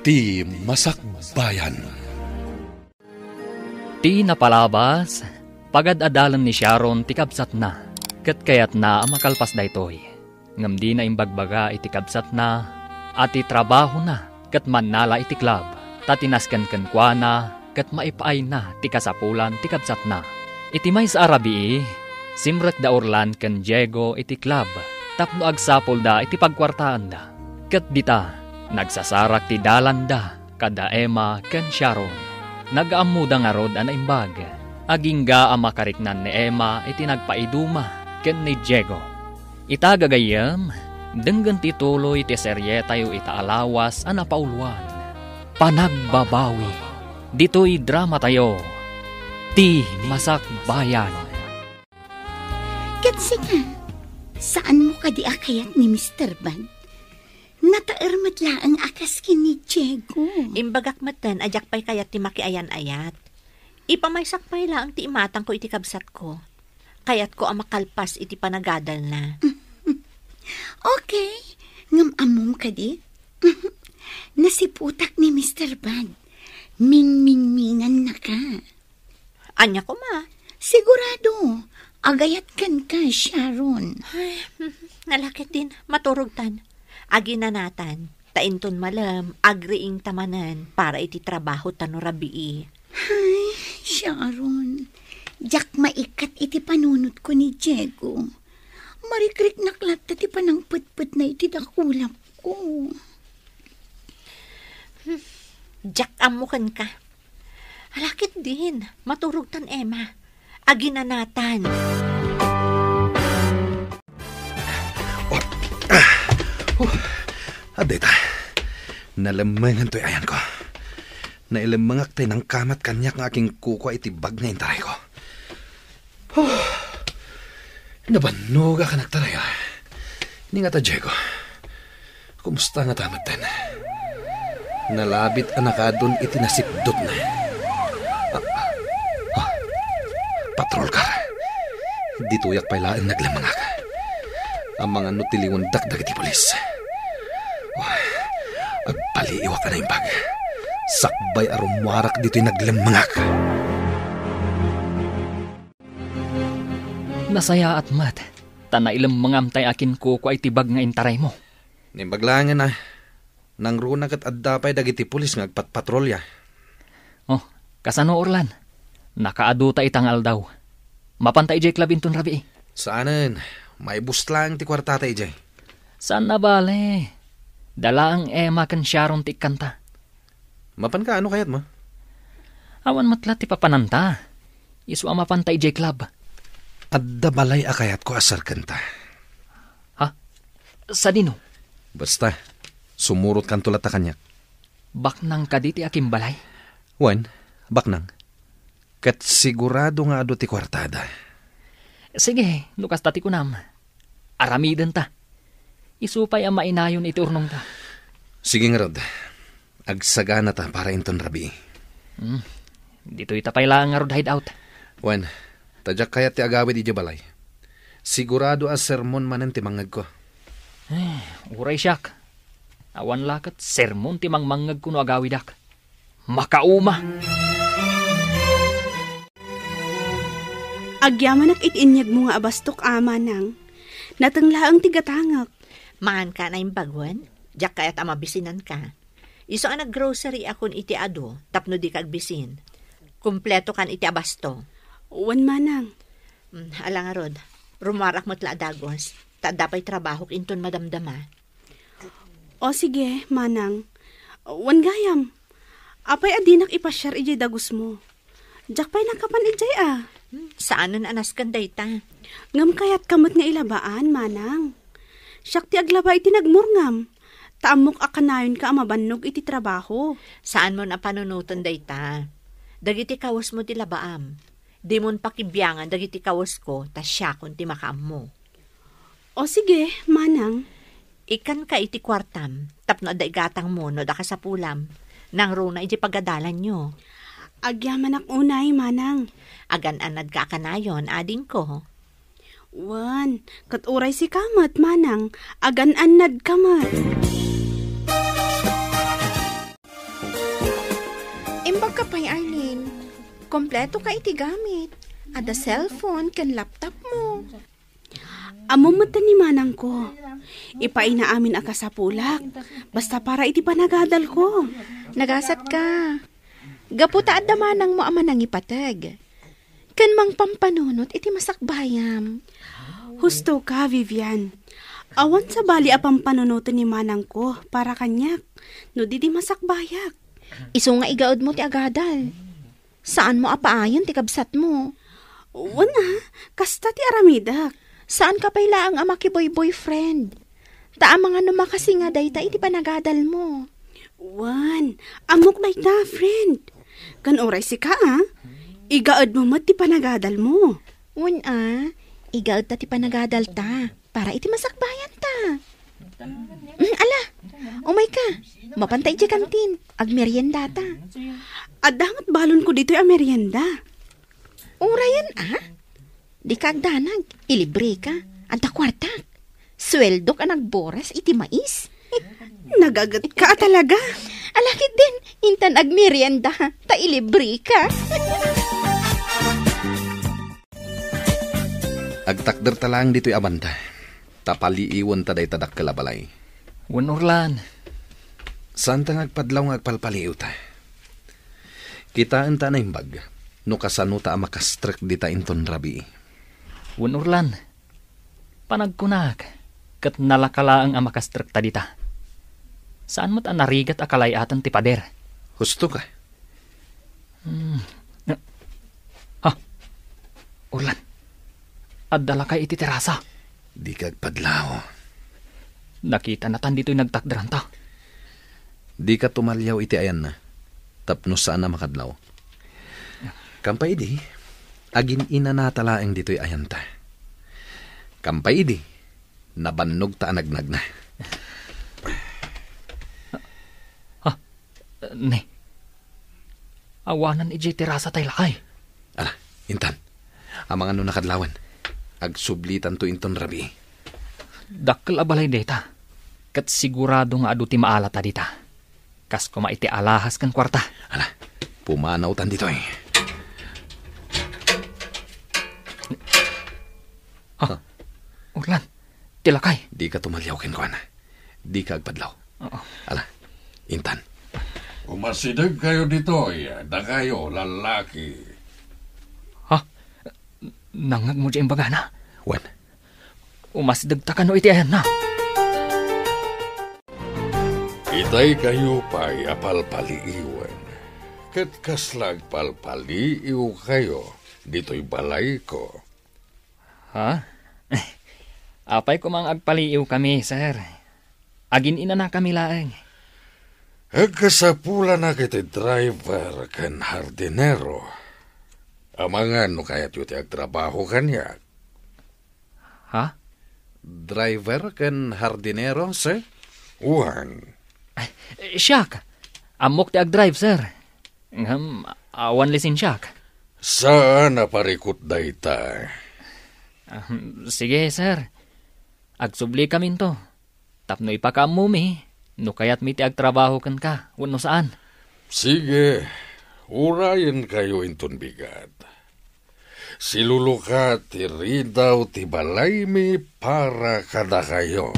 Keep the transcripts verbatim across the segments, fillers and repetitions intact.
Ti Masakbayan. Ti napalabas, pagad-adalen ni Sharon ti kabsatna, ket kayatna a makalpas daytoy. Ngem dina imbagbaga iti kabsatna a ti trabahona ket mannala iti club, ta tinasken kenkuana ket maip-ayna ti kasapulan ti kabsatna. Iti maysa a rabii, simrekda Orlan ken Diego iti club tapno agsapulda iti pagkuartaanda. Ket dita, nagsasarak ti dalanda kada Emma ken Sharon. Nagaammoda ngarud a naimbag. Agingga a makariknan ni Emma iti nagpaiduma ken ni Diego. Ita gagayyem, denggen ti tuloy ti serietayo ita a lawas a napauloan, Panagbabawi. Ditoy dramatayo, Ti Masakbayan. Ket sika, saanmo kadi a kayat ni Mister Bad? Nataer met laeng a kas ken ni Diego. Imbagak metten a diak pay kayat ti makiayan-ayat. Ipamaysak pay laeng ti imatangko iti kabsatko. Kayatko a makalpas iti panagadalna. Okay, ngem ammom kadi? Nasiputak ni Mister Bad. Mingmingmingannaka. Ania koma? Sigurado, agayat kenka, Sharon. Ay, nalaketdin, maturogtan. Aginanatan, ta inton malem, agriingta manen para iti trabaho ta no rabii. Ay, Sharon, diak maikat iti panunotko ni Diego. Marikriknak latta ti panangpetpetna iti dakulapko. Diak ammo kenka. Alaketdin, maturogtan, Emma. Aginanatan. Oh, ah, oh, adda ita. Nalemmengan toy ayanko. Nailemmengak tay nangkamat kaniak nga akinkukua iti bag nga intarayko. Huh. Nabannogak a nagtaraya. Ni nga ta, Diego. Kumusta nga ta metten? Nalabit a nakadun iti nasipdutna. Ah, ah, patrol car. Ditoyak pay laeng naglemmengak. Amangan no tiliwendak dagiti pulis. Oh, agpaliiwak a naimbag. Sakbay a rummuarak ditoy naglemmengak. Nasayaat met, ta nailemmengam tay akinkukua iti bag nga intaraymo. Naimbag laengen a, nangruna ket adda pay dagiti pulis nga agpatpatrolya. Oh, kasano, Orlan? Nakaaduta ita nga aldaw. Mapanta idiay club inton rabii? Saanen, maibus laeng ti kuartata idiay. Saan a bale. Dalaeng Emma ken Sharon ti ikkanta. Mapanka, ano kayatmo? Awan met la ti papananta. Isu a mapanta idiay club. Adda balay a kayatko a serkenta. Ha? Sadino? Basta, sumurotkanto latta kaniak. Baknang kadi ti akimbalay? Wen, baknang. Ket sigurado nga adu ti kuartada. Sige, no kasta ti kunam. Aramidenta. Isu pay a mainayon iti urnongta. Sige ngarud. Agsaganata para inton rabii. Hmm. Ditoy ta pay laeng ngarud hideout. Wen, ta diak kayat ti agawid idiay balay. Sigurado a sermon manen ti mangngegko. Eh, uray siak. Awan la ket sermon ti mangmangngegko no agawidak. Makauma! Agyamanak iti inyegmo nga abastok, a, manang. Nateng laeng ti gatangek. Manganka a naimbag wen? Diak kayat a mabisinanka. Isu a nag-grocery akon iti adu tapno dika agbisin. Kumpleto kan iti abasto. Wen, manang. Mm, ala ngarud, rumuarak met la a dagus, ta adda pay trabahok inton madamdama. O sige, manang. Wen gayam. Apay a dinak ipasiar idiay dagusmo? Diak pay nakapan idiay a. Hmm, saanen a nasken dayta. Ngem kayatka met nga ilabaan, manang. Siak ti aglaba iti nagmurngam, ta ammok a kanayonka a mabannog iti trabaho. Saanmon a panunoten dayta. Dagiti kawesmo ti labaam. Dimon pakibiangan dagiti kawesko, ta siakon ti makaammo. O sige, manang. Ikkanka iti kuartam, tapno adda igatangmo no adda kasapulam. Nangruna iti pagadalanyo. Agyamanak unay, manang. Agan-annadka a kanayon, adingko. Wen, ket uray sika met, manang, agan-annadka met. Kompleto ka iti gamit. Adda cellphone ken laptop mo. Ammom met ni manangko. Ipaayna amin a kasapulak. Basta para iti panagadalko. Nagasat ka. Gapu ta adda manangmo a manangipateg. Ken mangpampanunot iti masakbayam. Husto ka, Vivian. Awan sabali a pampanunoten ni manangko para kaniak no di di masakbayak. Isu nga igaedmo ti agadal. Saanmo a paayen ti kabsatmo. Wen a, kasta ti aramidek. Saanka pay laeng a makiboy-boyfriend. Ta amangan no makasinga dayta iti panagadalmo. Wen, ammok dayta, friend. Ken uray sika, a, igaedmo met ti panagadalmo. Wen a, igaedta ti panagadalta para iti masakbayanta. Mm, ala, umayka. Mapanta idiay kantin. Agmeriendata. Adda met balonko ditoy a merienda. Urayen a? Dika agdanag, ilibreka. Adda kuartak. Sueldok a nagboras iti mais. Nagagetka a talaga. Ala ketdin, intan agmerienda, ta ilibreka. Agtakderta laeng ditoy a banda, ta paliiwenta dayta dakkel a balay. Wen, Orlan. Saanta nga agpadlaw nga agpalpaliiwta. Kitaenta a naimbag no kasanota a makastrek dita inton rabii. Wen, Orlan. Panagkunak, ket nalaka laeng a makastrekta dita. Saan met a narigat a kalay-aten ti pader. Husto ka. Hmm. Ha? Orlan, adda lakay iti terasa. Dika agpadlaw. Nakitanatan ditoy nagtakderanta. Dika tumaliaw iti ayanna, tapno saan a makadlaw. Kampay idi, agin-inanata laeng ditoy ayanta. Kampay idi, nabannogta a nagnagna. Ha? Ne. Awanan idiay terasa tay lakay. Ala, intan. Amangan no nakadlawan. Agsublitanto inton rabii. Dakkel a balay dayta. Ket sigurado nga adu ti maalata dita. Kas koma iti alahas ken kuarta. Ala, pumanawtan ditoy. Ha? Orlan, ti lakay. Dika tumaliaw kenkuana. Dika agpadlaw. Oo. Ala, intan. Umasidegkayo ditoy, dakayo, lallaki. Ha? Nangngegmo diay imbagana? Wen. Umasidegta kano iti ayanna. Itay kayo pay a palpaliiwen, ket kasla agpalpaliiw kayo ditoy balayko. Ha? Apay koma nga agpaliiw kami, sir? Agin-inana kami laeng. Agkasapulanak iti driver ken hardinero. Amangan no kayatyo ti agtrabaho kaniak. Ha? Driver ken hardinero, sir? Wen. Ay, siak. Ammok ti agdrive, sir. Ngem, awan lisensiak. Saan a parikut dayta. Ah, sige, sir. Agsubli kaminto. Tapno ipakaammomi, no kayatmi ti agtrabaho kenka, wenno saan. Sige, urayen kayo inton bigat. Siluluka ti ridaw ti balaymi para kadakayo.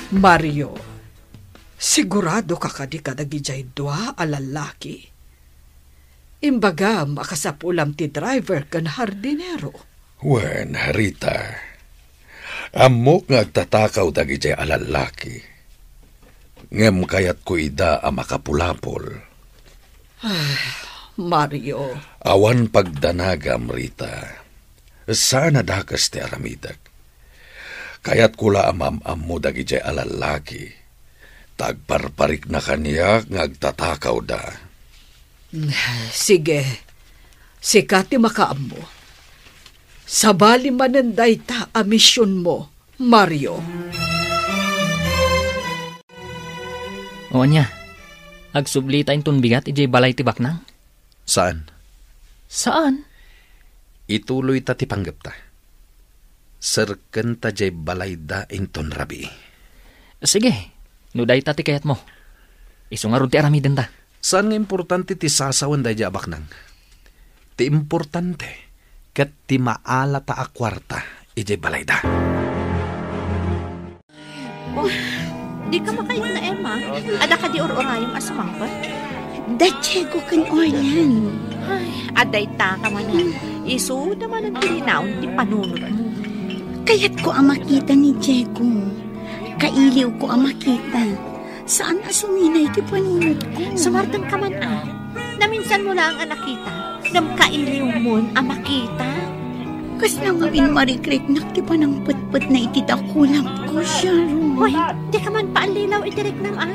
Mario, sigurado ka kadi kadagijay dua a lallaki? Imbagam a kasapulam ti driver ken hardinero. Wen, Rita, ammok nga agtatakaw dagijay a lallaki. Ngem kayatko ida a makapulapol. Ah, Mario. Awan pagdanagam, Rita. Saan a dakes ti aramidek. Kayatko la a maam-ammo dagijay a lallaki. Ta agparparikna kaniak nga agtatakawda. Sige, sika ti makaammo. Sabali manen dayta a misionmo, Mario. O ania, agsublita inton bigat idiay balay ti baknang? Saan? Saan? Ituloyta ti panggepta. Serkenta diay balayda inton rabii. Sige, no dayta ti kayatmo. Isu ngarud ti aramidenta. Saan nga importante ti sasawen daydiay a baknang. Ti importante, ket ti maalata a kuarta idiay balayda. Oh, di ka makainna, Emma? Adda kadi ur-urayem a sumangpet? Da Diego ken Orlan. Ay, adda ita ka manen. Isuda manen ti linaon ti panunotmo. Kayatko a makita ni Diego. Kailiwko a makita. Saan a suminay ti panunotko. Sumardeng ka man, a. Naminsanmo laeng a nakita, ngem kailiwmon a makita. Kasla ngamin marikriknak ti panangpetpetna iti dakulapko, Sharon. Hoy, di ka man paallilaw iti riknam, a.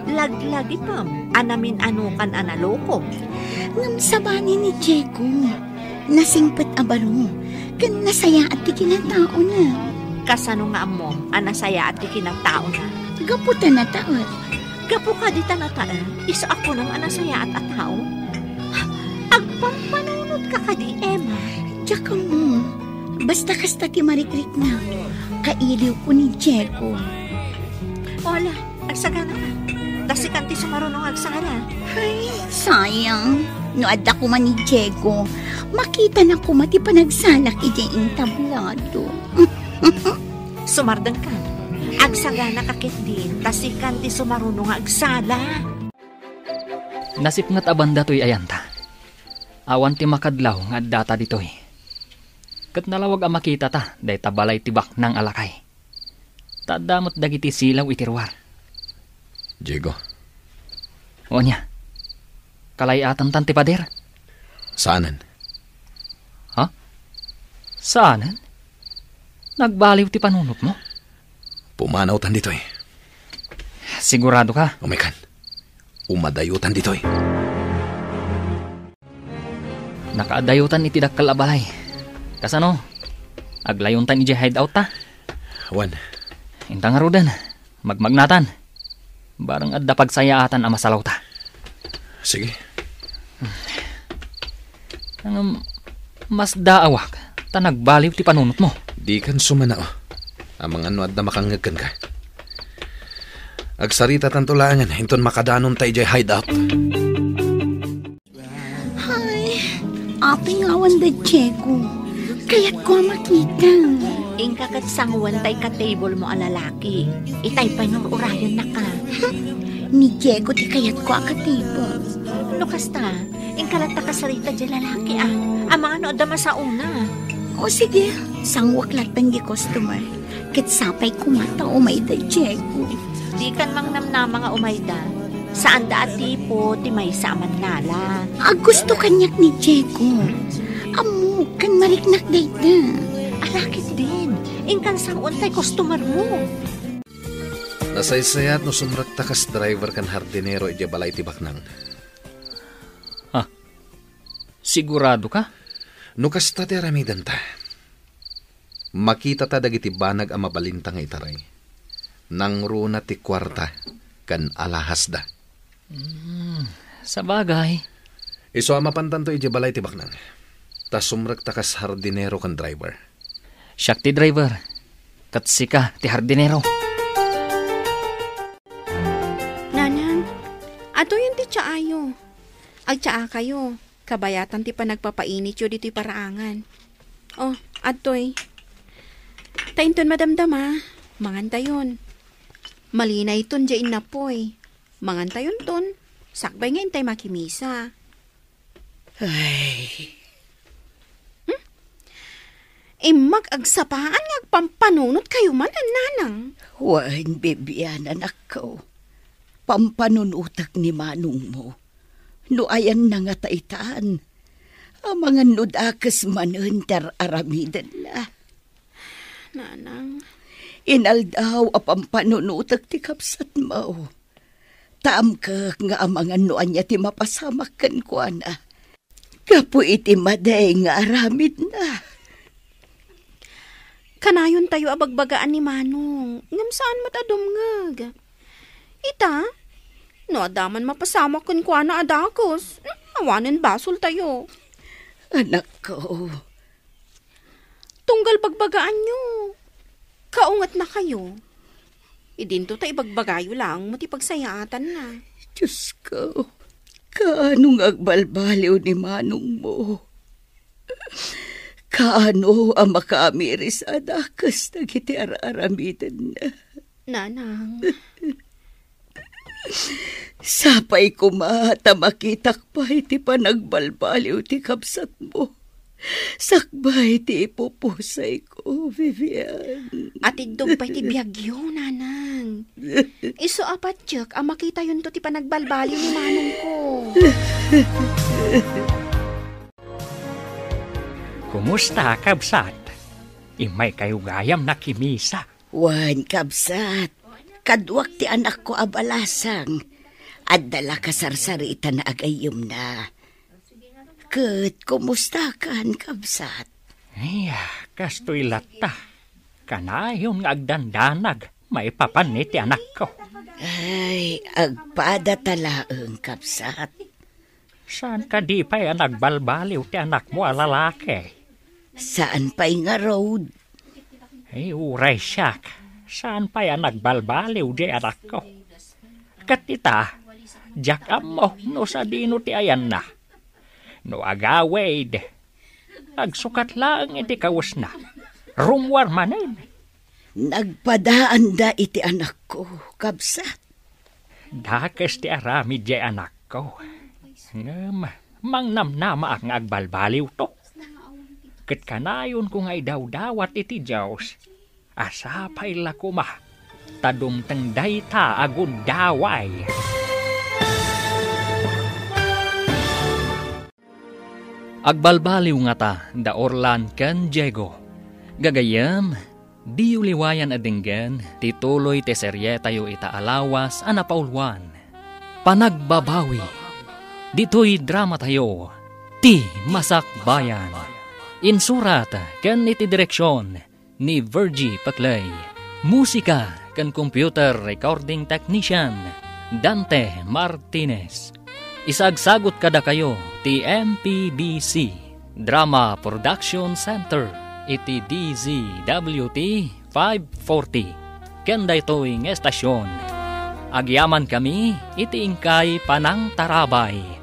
Laglagipem a namin-anokan a naloko. Ngem sabali ni Diego. Nasingpet a baro, ken nasayaat ti kinataona. Kasano nga ammom a nasayaat ti kinataona? Gapu ta nataet. Gapu kadi ta nataet, isu a kunam a nasayaat a tao? Agpampanunotka kadi, Emma? Diak ammo. Basta kasta ti marikrikna. Kailiwko ni Diego. Wala. Agsagana ka. Ta sikan ti sumaruno nga agsala. Ay, sayang. No adda koma ni Diego, makitana koma ti panagsalak idiay entablado. Sumardeng ka. Agsagana ka ketdin, ta sikan ti sumaruno nga agsala. Nasipnget a banda toy ayanta. Awan ti makadlaw nga addata ditoy. Ket nalawag a makitata dayta balay ti baknang a lakay. Ta adda met dagiti silaw iti ruar. Diego. Ania? Kalay-atantan ti pader? Saanen. Ha? Saanen? Nagbaliw ti panunotmo? Pumanawtan ditoy. Sigurado ka? Umaykan. Umadayotan ditoy. Nakaadayotan iti dakkel a balay. Kasano? Aglayontan idiay hideout ta? Wen. Inta ngaruden. Magmagnatan. Bareng adda pagsayaatan a masalawta. Sige. Ngem, masdaawak ta nagbaliw ti panunotmo. Dikan sumanao. Amangan no adda makangngeg kenka. Agsaritatanto laengen inton makadanonta idiay hideout. Ay, apay nga awan da Diego. Kayatko a makita. Inka ket sanguenta ti ka-table mo a lalaki. Itay pay nga ur-urayennaka. Ni Diego ti kayatko a ka-table. No kasta, inka latta kasarita diay lalaki, a. Amangan no adda masaona. O sige, sanguek latta diay customer. Ket sapay koma ta umayda Diego. Dikan mangnamnama nga umayda. Saanda a tipo ti maysa a mannala. Aggusto kaniak ni Diego. Ammok ken mariknak dayta. Alakit din. Inkan sanguentay customer mo. Nasaysayaat no sumrekta kas driver ken hardinero idiay balay ti baknang. Ha? Sigurado ka? No kasta ti aramidenta, makitata dagiti banag a mabalinta nga itaray. Nangruna ti kuarta ken alahasda. Hmm, sabagay. Isu a mapantanto idiay balay ti baknang. Ta sumrekta kas hardinero ken driver. Siak ti driver, ket sika ti hardinero. Nanang, adtoyen ti tsaayo. Agtsaakayo, kabayatan ti panagpapainityo ditoy paraangan. Oh, adtoy. Ta inton madamdama, mangantayon. Malinayton diay innapoy. Mangantayonton, sakbay nga intay makimisa. Ay. Hmm? Immak agsapaan nga agpampanunotkayo man, nanang. Wen, bibian, anakko. Pampanunotek ni manongmo. No ayanna nga taitan, amangan no dakes manen ti ar-aramidenna. Nanang. Inaldaw a pampanunotek ti kabsatmo. Taamkek nga amangan no ania ti mapasamak kenkuana. Gapu iti madi nga aramidna. Kanayontayo a bagbagaan ni Manong, ngem saan met a dumngeg. Ita, no adda man mapasamak kenkuana a dakes, awanen basoltayo. Anakko. Tunggal bagbagaanyo, kaungetnakayo. Idinto ta ibagbagayo laeng mo ti pagsayaatanna. Diyos ko, kaano nga agbalbaliw ni manongmo? Kaano a makaamiris a dakes dagiti ar-aramidenna? Nanang. Sapay koma ta makitak pay ti panagbalbaliw ti kabsatmo. Sakbay ti ipupusayko, Vivian. Atiddog pay ti biagyo, Nanang. Isu a patiek a makitayonto ti panagbalbaliw ni manongko. Kumusta, kabsat? Immaykayo gayam nakimisa. Wen, kabsat, kaduak ti anakko a balasang. Adda la kasarsaritan a gayyemna. Ket kumustakan, kabsat? Ay, kastoy latta. Kanayon nga agdandanag maipapan iti anakko. Ay, agpada ta laeng, kabsat. Saan kadi pay a nagbalbaliw ti anakmo a lalaki? Saan pay ngarud? Ay, uray siak, saan pay a nagbalbaliw di anakko? Ket ita, diak ammo no sadino ti ayanna. No agawid, agsukat laeng iti kawesna. Rummuar manen. Nagpadaanda iti anakko, kabsat. Dakes ti aramid diay anakko. Ngem mangnamnamaak nga agbalbaliwto. Ket kanayonko nga idawdawat iti Dios a sapay la koma ta dumteng dayta a gundaway. Agbalbaliw ngata da Orlan ken Diego. Gagayyem, diyo liwayan a denggen ti tuloy ti serietayo ita a lawas a napauluan, Panagbabawi. Ditoy dramatayo, Ti Masakbayan. Insurat ken iti direksion ni Virgie Paclay. Musika ken computer recording technician, Dante Martinez. Isagsagut kadakayo ti M P B C Drama Production Center iti D Z W T five forty. Ken daytoy nga estasion, agyamankami iti inkay panangtarabay.